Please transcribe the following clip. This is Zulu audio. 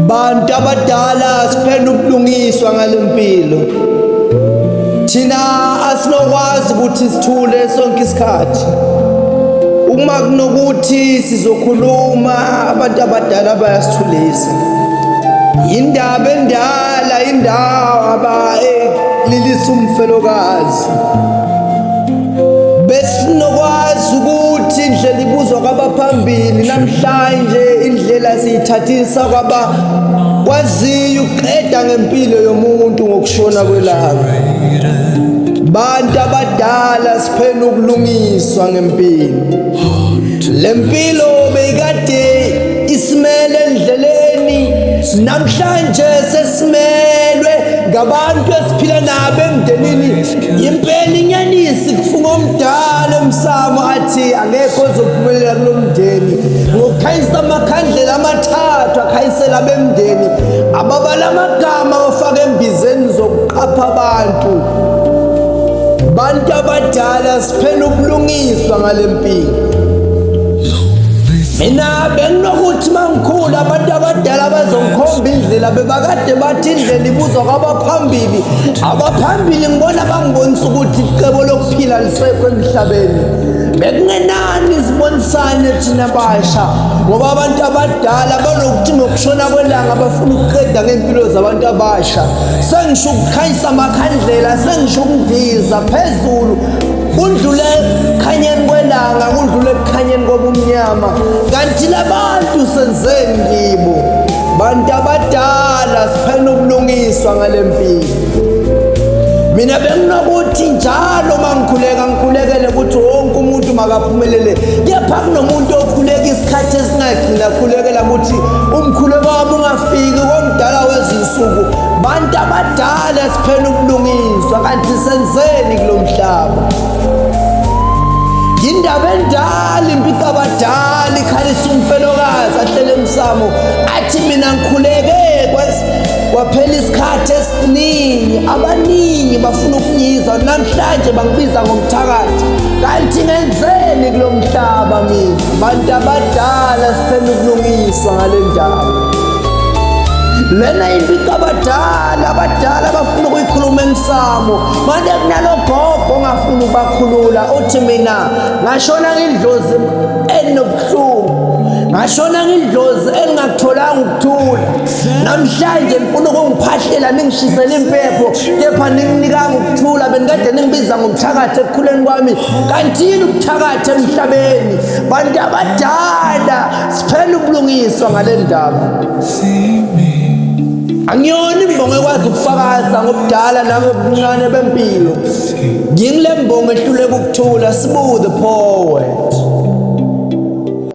Bantu abadala siphela ubulungiswa ngalempilo. Thina asinokwazi ukuthi sithule sonke isikhathi. Uma kunokuthi sizokhuluma abantu abadala bayasithulisa. Indaba endala indaba elilisa umfelokazi. Besinokwazi ukuthi indlela ibuzwa kwabaphambili namhlanje indlela siyithathisa kwaba kwaziyo ukuqeda ngempilo yomuntu ngokushona kwelanga. Bantu abadala siphela ukulungiswa ngempilo. Le mpilo beyikade isimele endleleni namhlanje sesimelwe ngabantu esiphila nabo emndenini. Impela inyanisi kufunga omdala emsamo athi akekho ozophumelela kulo mndeni ngokukhanyisa amakhandlela amathathu akhanyisela abemndeni ababala amagama abafaka embizeni zokuqapha abantu. Bantu abadala siphela ubulungiswa ngale mpilo. Mina benginokuthi mangikhula abantu abadala bazongikhomba indlela bebakade bathi indlela ibuzwa kwabaphambili. Abaphambili ngibona bangibonisa ukuthi icebo lokuphila lisekho emhlabeni. Bekungenani sibonisane thina basha ngoba abantu abadala banokuthi ngokushona kwelanga bafuna ukuqeda ngey'mpilo zabantu abasha. Sengisho ukukhanyisa amakhandlela, sengisho ukundiza phezulu kudlule ekukhanyeni kwelanga, kudlule ekukhanyeni kobumnyama. Kanti labantu senzeni kibo? Bantu abadala siphela ubulungiswa ngale mpilo. Mina benginokuthi njalo uma ngikhuleka ngikhulekele ukuthi wonke umuntu makaphumelele, kepha kunomuntu okhuleka isikhathi esingagcina akhulekela ukuthi umkhuleko wami ungafiki komdala wezinsuku. Bantu abadala siphela ubulungiswa, kanti senzeni kulo mhlaba? Yindaba endala impica abadala ikhalisa umfelokazi ahlele emsamo athi mina ngikhuleke kwaphela isikhathi esiningi, abaningi bafuna ukungizwa namhlanje bangibiza ngomthakathi, kanti ngenzeni kulo mhlaba mina? Bantu abadala siphela ukulungiswa ngale ndaba lena. Impica abadala, abadala bafuna ukuyikhuluma emsamo. Manje kunalo gogo ongafuni ukubakhulula, uthi mina ngashona ngidlozi elinobuhlungu, ngashona ngidlozi elingakutholanga ukuthula. Namhlanje nifuna ukungiphahlela ningishisele impepho, kepha ninginikanga ukuthula. Benikade ningibiza ngomthakathi ekukhuleni kwami, kanti yini ubuthakathi emhlabeni? Bantu abadala siphela ubulungiswa ngale ndaba. Angiyona imbongo ekwazi ukufakaza ngobudala nangobuncane bempilo. Ngingile mbongo ehluleka ukuthula. Sibu the poet.